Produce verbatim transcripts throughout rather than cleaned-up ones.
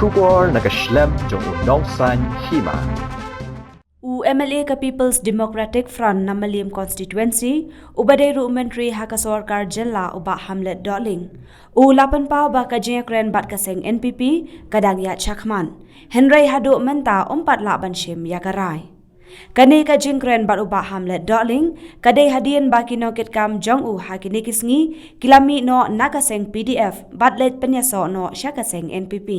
Khubor na ka shlem jong u Nongsaiñ Hima. U M L A ka People's Democratic Front na Mylliem Constituency, uba dei ruh u Myntri ha ka sorkar jylla u Bah Hamlet Dohling, u la pynpaw ba ka jingïakren bad ka seng N P P ka dang ïaid shakhmat. Hynrei haduh mynta um pat lah ban shim ïa ka rai. Kane ka jingkren bad u Bah Hamlet Dohling ka dei hadien ba ki nongkitkam jong u ha kine ki sngi ki la mih noh na ka seng P D F bad leit pynïasoh noh sha ka seng N P P.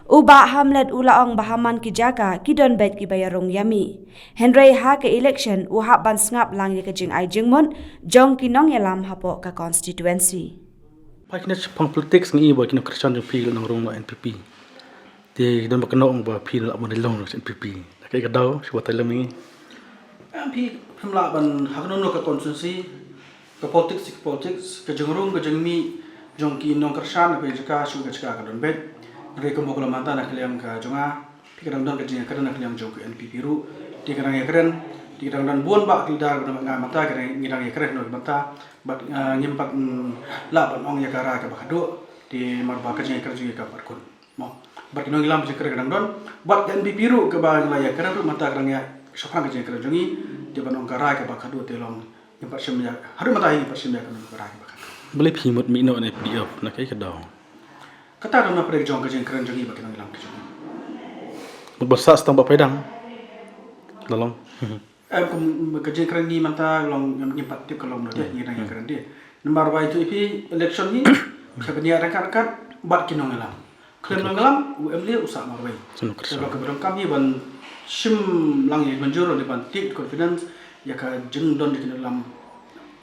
U Bah Hamlet u la ong ba ha man ki jaka ki don beit kiba ïarung ïamih. Hynrei ha ka election u hap ban sngap lang ïa ka jingai jingmut jong ki nongïalam hapoh ka constituency. Pha kine shaphang politics ngi ba ki nongkyrshan jong phi la nongrung na N P P. Te don ba kynnoh ba phi la ban rilong na N P P. Ka ka daw shu batai lem ngi. Em, phi phim lah ban ha kano kano ka constituency, ka politics ka politics, ka jingrung ka jingmih jong ki nongkyrshan na ka jaka shu ka jaka ka don beit. Hynrei kumba ka la mynta na ka liang ka jong nga, phi ka dang don ka jingïakren na ka liang jong ka N P P ruh. Te ka dang ïakren, te ka dang don bun bah ki leader ba dang nga mynta ka dang, ngi dang ïakren na ka mynta. Bad, ah, ngim pat, mm, lah ban ong ïa ka rai kaba khatduh. Te namar ba ka jingïakren jong ngi kam pat kut. Mo. Bad ki nongïalam jingkren ka dang don. Bad ka N P P ruh kaba ngi la ïakren ruh mynta ka dang ïa shaphrang ka jingkren jong ngi. Te ban ong ka rai kaba khatduh te long ngim pat shim ïa. Haduh mynta hi ngim pat shim ïa ka rai kaba khatduh. Balei phi mut mih noh na P D F na kaei ka daw? Kata ka dei na pdeng jong ka jingkren jong ngi bad ki nongïalam ki jong ngi. Mut ba sah stang Bah Paidang. Da long. Em, kum ka jingkren ngi mynta long ngim, ngim pat tip ka long noh te ngi dang ïakren te. Namar ba ïa tu ïa phi election hi ka ban ïa ryngkat ryngkat bad ki nongïalam. Khlem nongïalam u M L A u sah marwei. Te ba ka ba donkam hi ban shim lang ïa manjur ne ban take confidence ïa ka jingdon jong ki nongïalam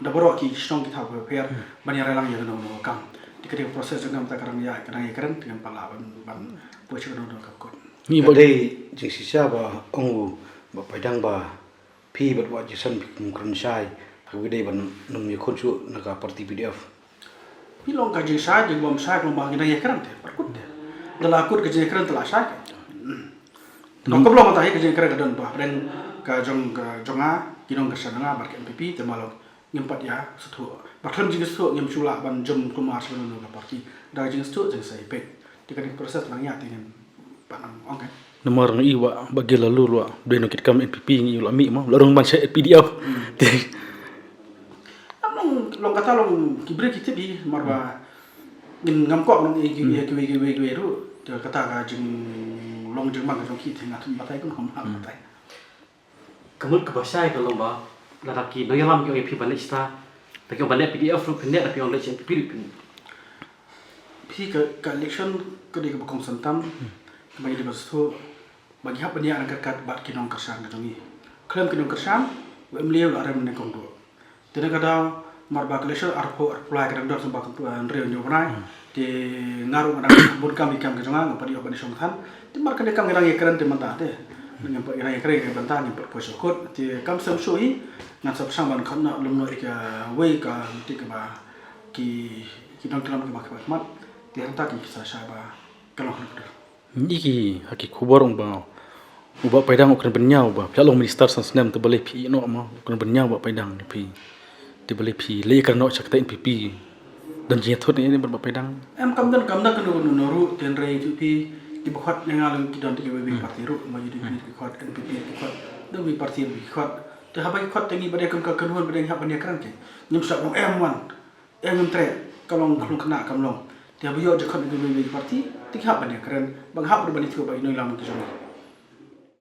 da baroh ki shnong ki thaw ki pher ban ïa rai lang ïa kano kano ka kam. Te ka dei ka process jong ka mynta ka dang ïa, ka dang ïakren te ngam pat lah ban, ban poi sha kano kano ka kut. Ngi ba dei jingshisha ba ong u Bah Paidang ba phi bad Bah Jason phi kum kren shai ha kaba dei ban nym ïakhun shuh na ka party P D F. Phi long ka jingshai jingbym shai ka long ba ngi dang ïakren te pat kut te. Da la kut ka jingïakren te la shai. Ka long mynta hi ka jingïakren ka don ba pdeng ka jong, ka jong nga ki nongkyrshan nga bad ka N P P te ma long ngim pat ïa sngewthuh. Ba khlem jingsngewthuh ngim shu lah ban jumkulmar sha kano kano ka party. Da ka jingsngewthuh jingsngewsih peit. Te ka dei ka process lang ïa te ngin Namar ngi i Bah, Bah Gill Laloo ruh, dei nongkitkam N P P ngi i u la mih mo, la rung ban sha P D F. Te. Am long, long kata long ki briew ki tip hi, namar ba ngin ngam kwah long i ki, i kiwei kiwei kiwei ruh. Te kata ka jinglong jingman ka jong ki te nga thum batai kumno kumno batai. Ka mut kaba shai ka long ba lada ki nongïalam ki ong ïa phi ban leit shata, da ki ong ban leit P D F ruh phin leit, da phi ong leit sha N P P ruh phin. Phi ka, ka election ka dei kaba kongsan tam, kaba ngi dei ban sngewthuh ba ngi hap ban ïaid ryngkat ryngkat bad ki nongkyrshan ka jong ngi. Khlem ki nongkyrshan u M L A u la rem nyngkong duh. Te na ka daw, namar ba ka election arphew arphew lai ka dang don sha ba ka, eh, hynriew hynñiew bnai. Te nga ruh nga dang bun kam ki kam ka jong nga, ngam pat ïoh ban ïashong than. Te namar kane ka kam ngi dang ïakren te mynta te. Ngim pat, ngi dang ïakren te mynta, ngim pat poi sha kut. Te kam shem shuh hi ngan sa pyrshang ban khot noh lum noh ïa kawei ka meeting kaba ki, ki nongkylam kiba, kiba khmat. Te hangta ki sa shai ba ka long ha kudar. Ngi ki, ha ki khubor ong ba u Bah Paidang u kren bynñiaw ba phi la long minister san snem te balei phi ïeh noh mo, u kren bynñiaw Bah Paidang ïa phi. Te balei phi leit ïakren noh sha kata N P P. Don jingïathut ne bad Bah Paidang. Em, kam don, kam don kano kano ruh, te hynrei tu phi kiba khot ïa nga long ki don te kiwei kiwei party ruh, ma U D P ki khot, N P P ki khot, don kiwei party ruh ki khot. Te haba ki khot te ngi ba dei kum ka kynhun ba dei ngi hap ban ïakren ke. Ngim shah ong em wan. Em ngim treh, ka long, ka long khynnah kam long. Te haba ïoh jingkhot na kiwei kiwei party, te ki hap ban ïakren, ba ngi hap ruh ban ïathuh bad ki nongïalam ki jong ngi.